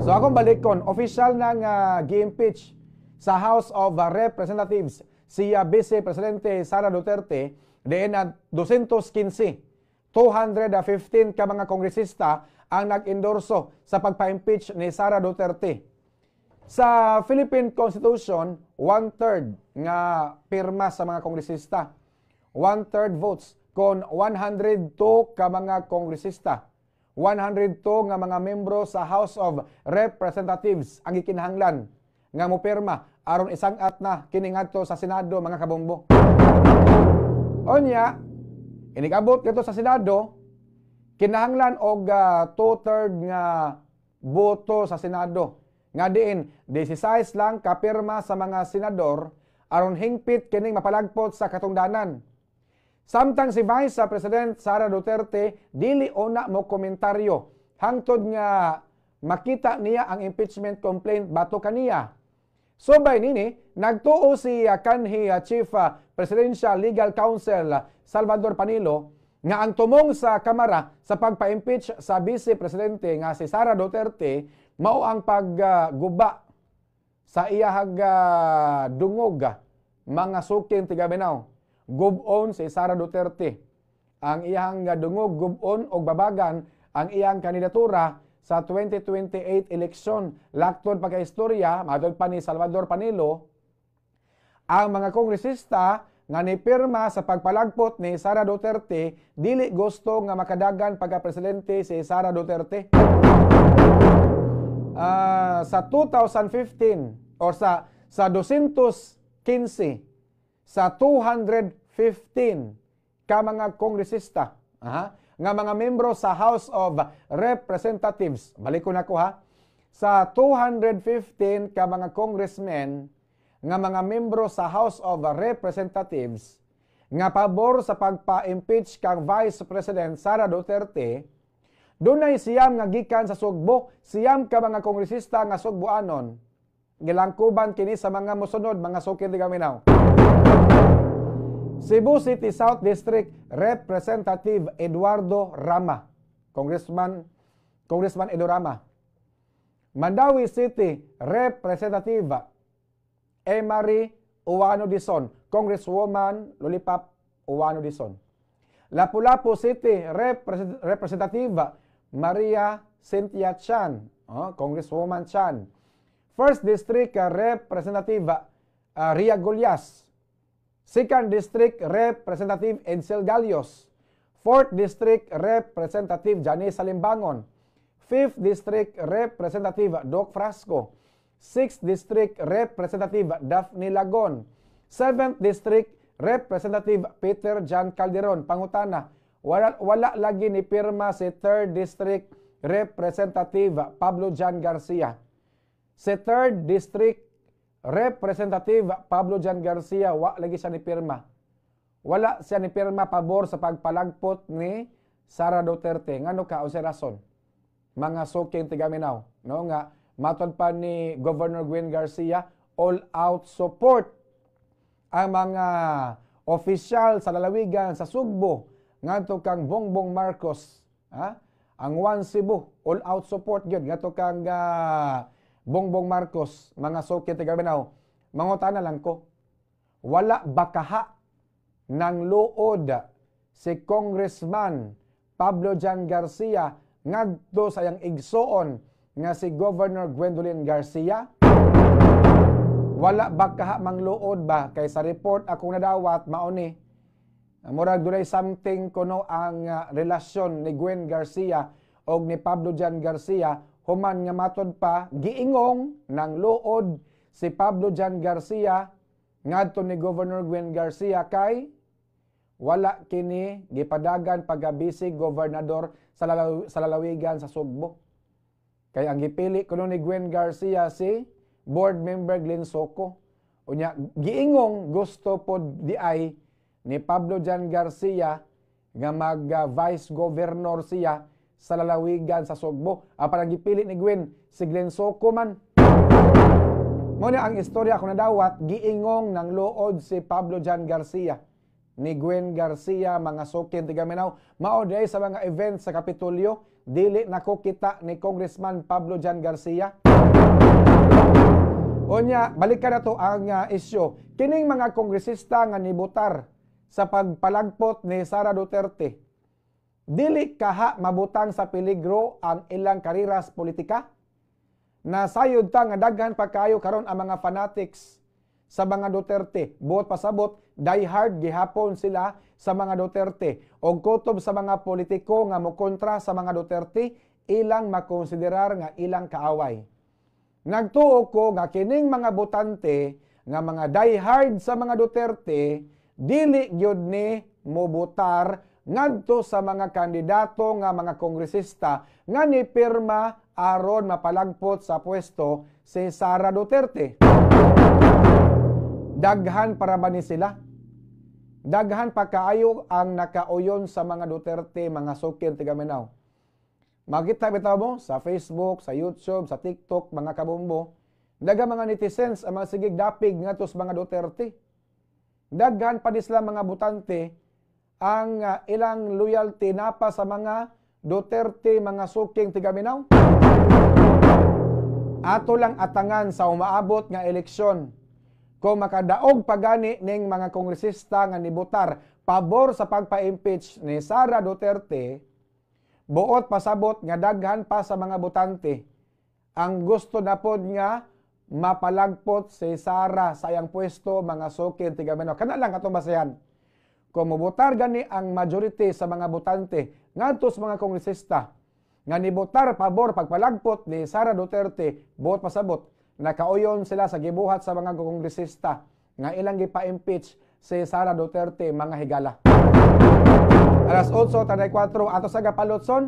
So akong balikon, official na nga gi-impeach sa House of Representatives si Vice Presidente Sara Duterte, diin na 215, 215 ka mga kongresista ang nag-endorso sa pagpa-impeach ni Sara Duterte. Sa Philippine Constitution, one-third nga pirma sa mga kongresista. One-third votes kon 102 ka mga kongresista. 102 nga mga membro sa House of Representatives ang gikinahanglan nga mopirma aron isang-at na kini ngadto sa Senado, mga kabombo. Onya, inig-abot ngadto sa Senado, kinahanglan og two-third nga boto sa Senado. Nga diin 16 lang kapirma sa mga senador aron hingpit kining mapalagpot sa katungdanan. Samtang si Vice President Sara Duterte dili una mo komentaryo hangtod nga makita niya ang impeachment complaint batok kaniya. Subay nini, nagtuo si kanhi Chief Presidential Legal Counsel Salvador Panelo nga ang tumong sa Kamara sa pagpa-impeach sa Vice Presidente nga si Sara Duterte mao ang pagguba sa iyahag dungog, mga suking tigaminaw. Gub-on si Sara Duterte. Ang iyang dungog gub-on og babagan ang iyang kandidatura sa 2028 eleksyon. Laktod pagka-istorya, matod pa ni Salvador Panelo, ang mga kongresista nga nipirma sa pagpalagpot ni Sara Duterte dili gusto nga makadagan pagka-presidente si Sara Duterte. Sa 2015 or sa 215 sa 215 ka mga kongresista, aha, nga mga membro sa House of Representatives. Balik ko na ko ha. Sa 215 ka mga congressmen nga mga membro sa House of Representatives nga pabor sa pagpa-impeach kang Vice President Sara Duterte, dunay 9 nga gikan sa Sugbo, 9 ka mga kongresista nga Sugboanon. Gilangkuban kini sa mga mosunod, mga suki tigaminaw. Cebu City South District Representative Eduardo Rama, Congressman Edo Rama. Mandaue City Representative Emery Uwano Dizon, Congresswoman Lollipop Uwano Dizon. Lapu-Lapu City Representative Maria Cynthia Chan, oh, Congresswoman Chan. First District Representative Ria Gullas. Second District Representative Edsel Galios. Fourth District Representative Janice Salimbangon. Fifth District Representative Doc Frasco. Sixth District Representative Daphne Lagon. Seventh District Representative Peter John Calderon. Pangutana, wala lagi ni pirma si Third District Representative Pablo John Garcia. Si Third District Representative Pablo John Garcia, wa lagi siya ni pirma. Wala siya ni pirma pabor sa pagpalagpot ni Sara Duterte. Ngano ka, unsay rason? Mga suking tigaminaw, no, nga matod pa ni Governor Gwen Garcia, all out support ang mga opisyal sa lalawigan sa Sugbo ngadto kang Bongbong Marcos, ha? Ang One Cebu, all out support gyud ngadto kang Bongbong Marcos, mga suki tigaminaw. Mangutana lang ko, wala ba kaha ng luod si Congressman Pablo John Garcia ngadto sa iyang igsuon nga si Governor Gwendolyn Garcia? Wala ba kaha mangluod ba? Kay sa report akong nadawat, mao ni murag dunay something kuno ang relasyon ni Gwen Garcia og ni Pablo John Garcia, human nga matod pa giingong ng luod si Pablo John Garcia ngadto ni Governor Gwen Garcia kay wala kini gipadagan pagka-vice gobernador sa lalawigan sa Sugbo. Kay ang gipili kuno ni Gwen Garcia si board member Glenn Soco. Unya giingong gusto pod di ay ni Pablo John Garcia nga mag vice governor siya sa lalawigan sa Sugbo. Parang gipili ni Gwen si Glenn Soco man. Mao na ang istorya akong nadawat, giingong ng luod si Pablo John Garcia ni Gwen Garcia, mga sukin tigaminaw. Mao diay sa mga event sa Kapitolyo. Dili nako kita ni Congressman Pablo John Garcia. Unya, balikan na to ang isyu. Kining mga kongresista nga nibutar sa pagpalagpot ni Sara Duterte, dili kaha mabutang sa peligro ang ilang kariras politika? Nasayod ta nga daghan pa kayo karon ang mga fanatics sa mga Duterte. Buot pasabot, die hard gihapon sila sa mga Duterte. Og kutob sa mga politiko nga mokontra sa mga Duterte, ilang makonsiderar nga ilang kaaway. Nagtuo ko nga kining mga botante nga mga die hard sa mga Duterte, dili gyud ni mobotar ngadto sa mga kandidato nga mga kongresista nga nipirma aron mapalagpot sa pwesto si Sara Duterte. Daghan para ba ni sila? Daghan pa kaayo ang nakauyon sa mga Duterte, mga sukin tigaminaw. Makita bitaw mo sa Facebook, sa YouTube, sa TikTok, mga kabombo, daghan mga netizens ang mga sigig dapig ngadto sa mga Duterte. Daghan pa ni sila mga botante ang ilang loyalty napa sa mga Duterte, mga suking tigaminaw. Ato lang atangan sa umaabot nga eleksyon kung makadaog pagani ning mga kongresista nga nibutar pabor sa pagpa-impeach ni Sara Duterte. Buot pasabot nga daghan pa sa mga botante ang gusto na pod nga mapalagpot si Sara sa iyang pwesto, mga sukin tigaminaw. Kana lang atong basehan. Kung mobotar gani ang majority sa mga botante ngadto sa mga kongresista nga nibotar pabor pagpalagpot ni Sara Duterte, buot pasabot nakauyon sila sa gibuhat sa mga kongresista nga ilang gipa-impeach si Sara Duterte, mga higala. Alas 8:34 ato sa Gapalotson.